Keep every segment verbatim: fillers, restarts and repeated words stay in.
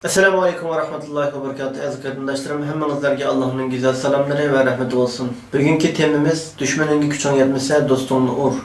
ئەسسالامۇ ئەلەيكۇم ۋە رەھمەتۇللاھى ۋە بەرىكاتۇھ، ئەزىز قېرىنداشلىرىم، ھەممىڭىزلەرگە ئاللاھنىڭ گۈزەل سالاملىرى ۋە رەھمىتى بولسۇن. بۈگۈنكى تېمىمىز، دۈشمىنىڭگە كۈچۈڭ يەتمىسە، دوستۇڭنى ئۇر.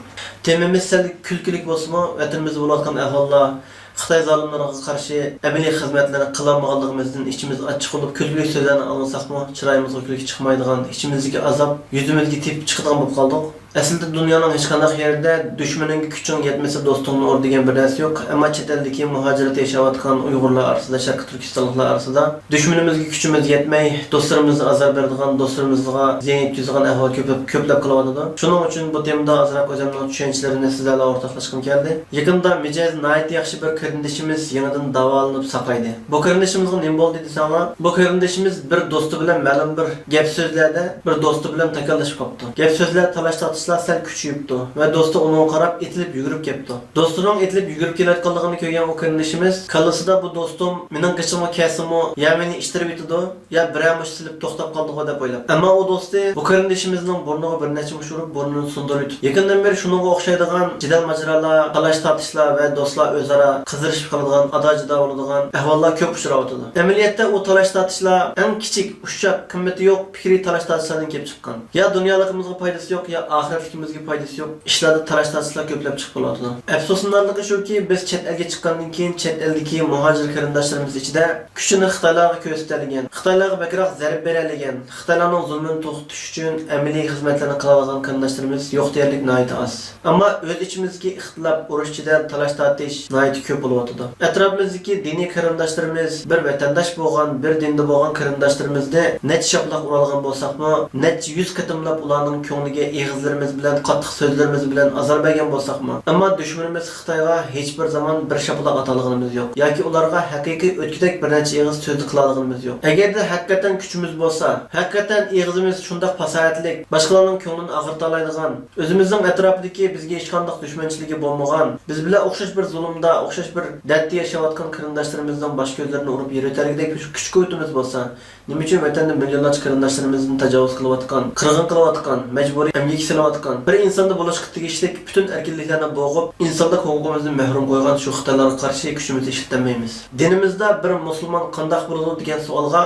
تېمىمىز سەل كۈلكىلىك بولسىمۇ، ۋەتىنىمىزدە بولۇۋاتقان ئەھۋاللار، خىتاي زالىملىرىغا قارشى ئەمەلىي خىزمەتلەرنى قىلالمىغانلىقىمىزدىن ئىچىمىز ئاچچىق بولۇپ، كۈلكىلىك سۆزلەرنى ئاڭلىساقمۇ، چىرايىمىزغا كۈلكە چىقمايدىغان، ئىچىمىزدىكى ئازاب يۈزىمىزگە تېپىپ چىقىدىغان بولۇپ قالدۇق. ئەسلىدە دۇنيانىڭ ھېچقانداق يېرىدە «دۈشمىنىڭگە كۈچۈڭ يەتمىسە، دوستۇڭنى ئۇر» دېگەن بىر نەرسە يوق. ئەمما چەت ئەلدىكى مۇھاجىرەتتە ياشاۋاتقان ئۇيغۇرلار ئارىسىدا، شەرقىي تۈركىستانلىقلار ئارىسىدا دۈشمىنىمىزگە كۈچىمىز يەتمەي، دوستلىرىمىزغا ئازار بېرىدىغان، دوستلىرىمىزغا زىيان يەتكۈزىدىغان ئەھۋال كۆپلەپ، كۆپلەپ قېلىۋاتىدۇ. شۇنىڭ ئۈچۈن بۇ تېمىدا ئازراق ئۆزۈمنىڭ چۈشەنچىلىرىمنى سىزلەر بىلەن ئورتاقلاشقۇم كەلدى. يېقىندا مىجەزى ناھايىتى ياخشى بىر قېرىندىشىمىز يېڭىدىن داۋالىنىپ ساقايدى. بۇ قېرىندىشىمىزغا نېمە بولدى دېسەڭلار، بۇ قېرىندىشىمىز بىر دوستى بىلەن مەلۇم بىر گەپ سۆزلەردە، بىر دوستى بىلەن تاكاللىشىپ قاپتۇ. گەپ سۆزلەر، تالاش تارتىشلار سەل كۈچىيىپتۇ ۋە دوستى ئۇنىڭغا قاراپ ئېتىلىپ يۈگۈرۈپ كەپتۇ. دوستىنىڭ ئېتىلىپ يۈگۈرۈپ كېلىۋاتقانلىقىنى كۆرگەن ئۇ قېرىندىشىمىز كاللىسىدا، «بۇ دوستۇم مېنىڭ قېشىمغا كەلسىمۇ، يا مېنى ئىتتىرىۋېتىدۇ، يا بىرەر مۇشت سېلىپ توختاپ قالىدىغۇ» دەپ ئويلاپ. ئەمما ئۇ دوستى بۇ قېرىندىشىمىزنىڭ بۇرنىغا بىر نەچچە مۇشت ئۇرۇپ، بۇرنىنى سۇندۇرۇۋېتىپتۇ. يېقىندىن بېرى شۇنىڭغا ئوخشايدىغان جېدەل ماجىرالار، تالاش تارتىشلار ۋە دوستلار ئۆزئارا قىزىرىشىپ قالىدىغان، ئادا-جۇدا بولىدىغان ئەھۋاللار كۆپ ئۇچراۋاتىدۇ. ئەمەلىيەتتە ئۇ تالاش تارتىشلار ئەڭ كىچىك، ئۇششاق، قىممىتى يوق پىكرىي تالاش تارتىشلاردىن كېلىپ چىققان. يا دۇنيالىقىمىزغا پايدىسى يوق، يا ئاخىرەتلىكىمىزگە پايدىسى يوق ئىشلاردا تالاش تارتىشلار كۆپلەپ چىقىپ قالىۋاتىدۇ. ئەپسۇسلىنارلىقى شۇكى، بىز چەت ئەلگە چىققاندىن كېيىن چەت ئەلدىكى مۇھاجىر قېرىنداشلىرىمىز ئىچىدە كۈچىنى خىتايلارغا كۆرسىتەلىگەن، خىتايلارغا بەكرەك زەربە بېرەلىگەن، خىتايلارنىڭ زۇلمىنى توختىتىش ئۈچۈن ئەمەلىي خىزمەتلەرنى قىلالىغان قېرىنداشلىرىمىز يوق دېيەرلىك ناھايىتى ئاز. ئەمما ئۆز ئىچىمىزدىكى ئىختىلاپ، ئۇرۇش-جېدەل، تالاش-تارتىش ناھايىتى كۆپ بولۇۋاتىدۇ. ئەتراپىمىزدىكى دىنىي قېرىنداشلىرىمىز، بىر ۋەتەنداش بولغان، بىر دىندا بولغان قېرىنداشلىرىمىزنى نەچچە شاپىلاق ئۇرالىغان بولساقمۇ، نەچچە يۈز قېتىملاپ ئۇلارنىڭ كۆڭلىگە ئېغىزلىرىمىز بىلەن، قاتتىق سۆزلىرىمىز بىلەن ئازار بەرگەن بولساقمۇ، ئەمما دۈشمىنىمىز خىتايغا ھېچبىر زامان بىر شاپىلاق ئاتالىغىنىمىز يوق ياكى ئۇلارغا ھەقىقىي ئۆتكۈدەك بىر نەچچە ئېغىز سۆزنى قىلالىغىنىمىز يوق. ئەگەردە ھەقىقەتەن كۈچىمىز بولسا، ھەقىقەتەن ئېغىزىمىز شۇنداق پاساھەتلىك، باشقىلارنىڭ كۆڭلىنى ئاغرىتالايدىغان، ئۆزىمىزنىڭ ئەتراپىدىكى بىزگە ھېچقانداق دۈشمەنچىلىكى بولمىغان، بىز بىلەن ئوخشاش بىر زۇلۇمدا، ئوخشاش بىر دەردتە ياشاۋاتقان قېرىنداشلىرىمىزنىڭ باش-كۆزلىرىنى ئۇرۇپ يېرىۋېتەرلىكتەك كۈچ-، كۈچ-قۇۋۋىتىمىز بولسا، نېمە ئۈچۈن ۋەتەندە مىليونلارچە قېرىنداشلىرىمىزنى تاجاۋۇز قىلىۋاتقان، قىرغىن قىلىۋاتقان، مەجبۇرىي ئەمگەككە سېلىۋاتقان، بىر ئىنساندا بولۇشقا تېگىشلىك پۈتۈن ئەركىنلىكلەرنى بوغۇپ، ئىنسانلىق ھوقۇقىمىزدىن مەھرۇم قويغان شۇ خىتايلارغا قارشى كۈچىمىزنى ئىشلىتەلمەيمىز؟ دىنىمىزدا بىر مۇسۇلمان قانداق بولىدۇ دېگەن سوئالغا،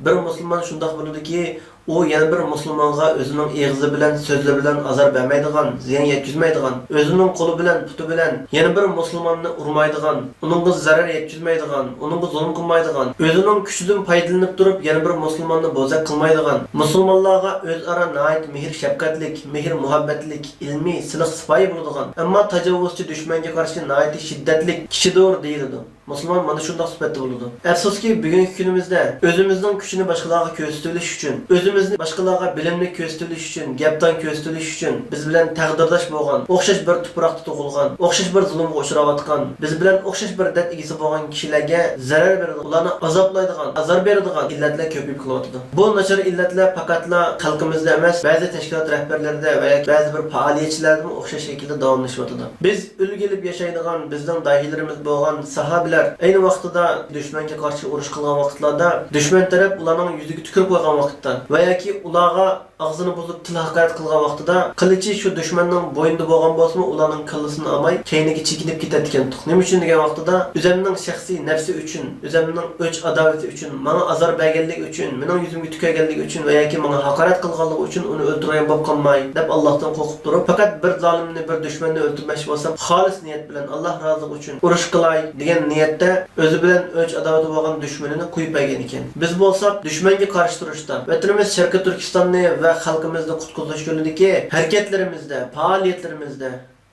بىر مۇسۇلمان شۇنداق بولىدۇكى، ئۇ يەنە بىر مۇسۇلمانغا ئۆزىنىڭ ئېغىزى بىلەن، سۆزلىرى بىلەن ئازار بەرمەيدىغان، زىيان يەتكۈزمەيدىغان، ئۆزىنىڭ قولى بىلەن، پۇتى بىلەن يەنە بىر مۇسۇلماننى ئۇرمايدىغان، ئۇنىڭغا زەرەر يەتكۈزمەيدىغان، ئۇنىڭغا زۇلۇم قىلمايدىغان، ئۆزىنىڭ كۈچىدىن پايدىلىنىپ تۇرۇپ يەنە بىر مۇسۇلماننى بوزەك قىلمايدىغان، مۇسۇلمانلارغا ئۆزئارا ناھايىتى مېھىر-شەپقەتلىك، مېھىر-مۇھەببەتلىك، ئىلمىي، سىلىق-سىپايى بولىدىغان، ئەمما تاجاۋۇزچى دۈشمەنگە قارشى ناھايىتى شىددەتلىك كىشىدۇر دېيىلىدۇ. مۇسۇلمان مانا شۇنداق سۈپەتتە بولىدۇ. ئەپسۇسكى، بۈگۈنكى كۈنىمىزدە ئۆزىمىزنىڭ كۈچىنى باشقىلارغا كۆرسىتىۋېلىش ئۈچۈن، ئۆزىمىزنى باشقىلارغا بىلىملىك كۆرسىتىۋېلىش ئۈچۈن، گەپدان كۆرسىتىۋېلىش ئۈچۈن، بىز بىلەن تەقدىرداش بولغان، ئوخشاش بىر تۇپراقتا تۇغۇلغان، ئوخشاش بىر زۇلۇمغا ئۇچراۋاتقان، بىز بىلەن ئوخشاش بىر دەرد ئىگىسى بولغان كىشىلەرگە زەرەر بېرىدىغان، ئۇلارنى ئازابلايدىغان، ئازار بېرىدىغان ئىللەتلەر كۆپىيىپ قېلىۋاتىدۇ. بۇ ناچار ئىللەتلەر پەقەتلا خەلقىمىزدە ئەمەس، بەزى تەشكىلات رەھبەرلىرىدە ۋە ياكى بەزى بىر پائالىيەتچىلەردىمۇ ئوخشاش شەكىلدە داۋاملىشىۋاتىدۇ. بىز ئۈلگە ئېلىپ ياشايدىغان بىزنىڭ داھىيلىرىمىز بولغان ساھابىلەر ئەينى ۋاقتىدا دۈشمەنگە قارشى ئۇرۇش قىلغان ۋاقىتلاردا، دۈشمەن تەرەپ ئۇلارنىڭ يۈزىگە تۈكۈرۈپ قويغان ۋاقىتتا ۋە ياكى ئۇلارغا ئاغزىنى بۇزۇپ تىل ھاقارەت قىلغان ۋاقتىدا، قىلىچى شۇ دۈشمەننىڭ بوينىدا بولغان بولسىمۇ، ئۇلارنىڭ كاللىسىنى ئالماي، كەينىگە چېكىنىپ كېتەتتىكەنتۇق. نېمە ئۈچۈن دېگەن ۋاقتىدا، ئۆزەمنىڭ شەخسىي نەپسى ئۈچۈن، ئۆزەمنىڭ ئۆچ-ئاداۋىتى ئۈچۈن، ماڭا ئازار بەرگەنلىكى ئۈچۈن، مېنىڭ يۈزۈمگە تۈكەلگەنلىكى ئۈچۈن ۋە ياكى ماڭا ھاقارەت قىلغانلىقى ئۈچۈن ئۇنى ئۆلتۈرگەن بولۇپ قالماي، دەپ ئاللاھتىن قورقۇپ تۇرۇپ، پەقەت بىر زالىمنى، بىر دۈشمەننى ئۆلتۈرمەكچى بولسام، خالىس نىيەت بىلەن، ئاللاھ رازىلىقى ئۈچۈن ئۇرۇش قىلاي دېگەن نىيەتتە، ئۆزى بىلەن ئۆچ-ئاداۋىتى بولغان دۈشمىنىنى قويۇپ بەرگەن ئىكەن. بىز بولساق دۈشمەنگە قارشى تۇرۇشتا، ۋەتىنىمىز شەرقىي تۈركىستاننى ۋە خەلقىمىزنى قۇتقۇزۇش يولىدىكى ھەرىكەتلىرىمىزدە، پائالىيەتلىرىمىزدە،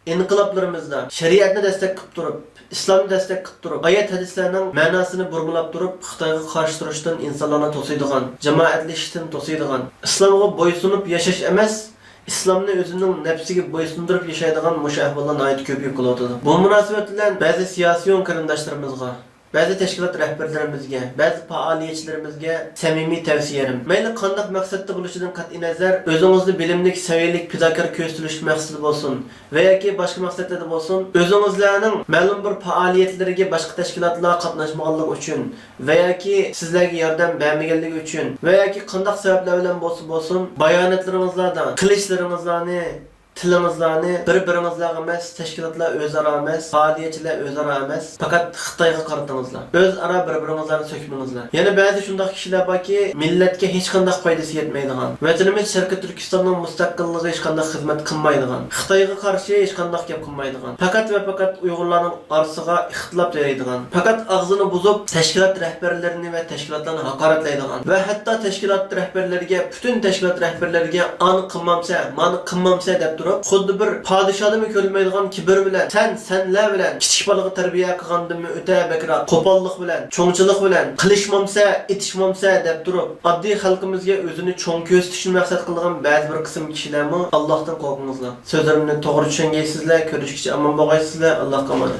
ئىنقىلابلىرىمىزدا شەرىئەتنى دەستەك قىلىپ تۇرۇپ، ئىسلامنى دەستەك قىلىپ تۇرۇپ، ئايەت ھەدىسلەرنىڭ مەناسىنى بۇرمىلاپ تۇرۇپ، خىتايغا قارشى تۇرۇشتىن ئىنسانلارنى توسىدىغان، جامائەتلىشىشتىن توسىدىغان، ئىسلامغا بويسۇنۇپ ياشاش ئەمەس، ئىسلامنى ئۆزىنىڭ نەپسىگە بويسۇندۇرۇپ ياشايدىغان مۇشۇ ئەھۋاللار ناھايىتى كۆپىيىپ قېلىۋاتىدۇ. بۇ مۇناسىۋەت بىلەن بەزى سىياسىيون قېرىنداشلىرىمىزغا، بەزى تەشكىلات رەھبەرلىرىمىزگە، بەزى پائالىيەتچىلىرىمىزگە سەمىمىي تەۋسىيەم، مەيلى قانداق مەقسەتتە بولۇشىدىن قەتئىينەزەر، ئۆزىڭىزنى بىلىملىك، سەۋىيەلىك، پىداكار كۆرسىتىش مەقسىتىدە بولسۇن ۋە ياكى باشقا مەقسەتلەردە بولسۇن، ئۆزىڭىزلەرنىڭ مەلۇم بىر پائالىيەتلىرىگە باشقا تەشكىلاتلار قاتناشمىغانلىقى ئۈچۈن ۋە ياكى سىزلەرگە ياردەم بەرمىگەنلىكى ئۈچۈن ۋە ياكى قانداق سەۋەبلەر بىلەن بولسا بولسۇن، باياناتلىرىڭىزلاردا قىلىچلىرىڭىزلارنى تىلىڭىزلارنى بىر-بىرىڭىزلارغا ئەمەس، تەشكىلاتلار ئۆزئارا ئەمەس، پائالىيەتچىلەر ئۆزئارا ئەمەس، پەقەت خىتايغا قارىتىڭىزلار. ئۆزئارا بىر-بىرىڭىزلارنى سۆكمىڭىزلار. يەنە بەزى شۇنداق كىشىلەر باركى، مىللەتكە ھېچقانداق پايدىسى يەتمەيدىغان، ۋەتىنىمىز شەرقىي تۈركىستاننىڭ مۇستەقىللىقىغا ھېچقانداق خىزمەت قىلمايدىغان، خىتايغا قارشى ھېچقانداق گەپ قىلمايدىغان، پەقەت ۋە پەقەت ئۇيغۇرلارنىڭ ئارىسىغا ئىختىلاپ يايىدىغان، پەقەت ئاغزىنى بۇزۇپ، تەشكىلات رەھبەرلىرىنى ۋە تەشكىلاتلارنى ھاقارەتلەيدىغان ۋە ھەتتا تەشكىلات رەھبەرلىرىگە، پۈتۈن تەشكىلات رەھبەرلىرىگە «ئانى قىلمامسە، مانى قىلمامسە» دەپ تۇرۇپ، خۇددى بىر پادىشادىنمۇ كۆرمەيدىغان كىبىر بىلەن، «سەن، سەنلەر بىلەن كىچىك بالىغا تەربىيە قىلغاندىنمۇ ئۆتە بەكرەك، قوپاللىق بىلەن، چوڭچىلىق بىلەن، قىلىشمامسە، ئېتىشمامسە» دەپ تۇرۇپ، ئاددىي خەلقىمىزگە ئۆزىنى چوڭ كۆرسىتىشنى مەقسەت قىلىدىغان بەزى بىر قىسىم كىشىلەرمۇ، ئاللاھتىن قورقۇڭلار. سۆزلىرىمنى توغرا چۈشەنگەيسىزلەر، كۆرۈشكىچە ئامان بولغايسىزلەر، ئاللاھقا ئامانەت.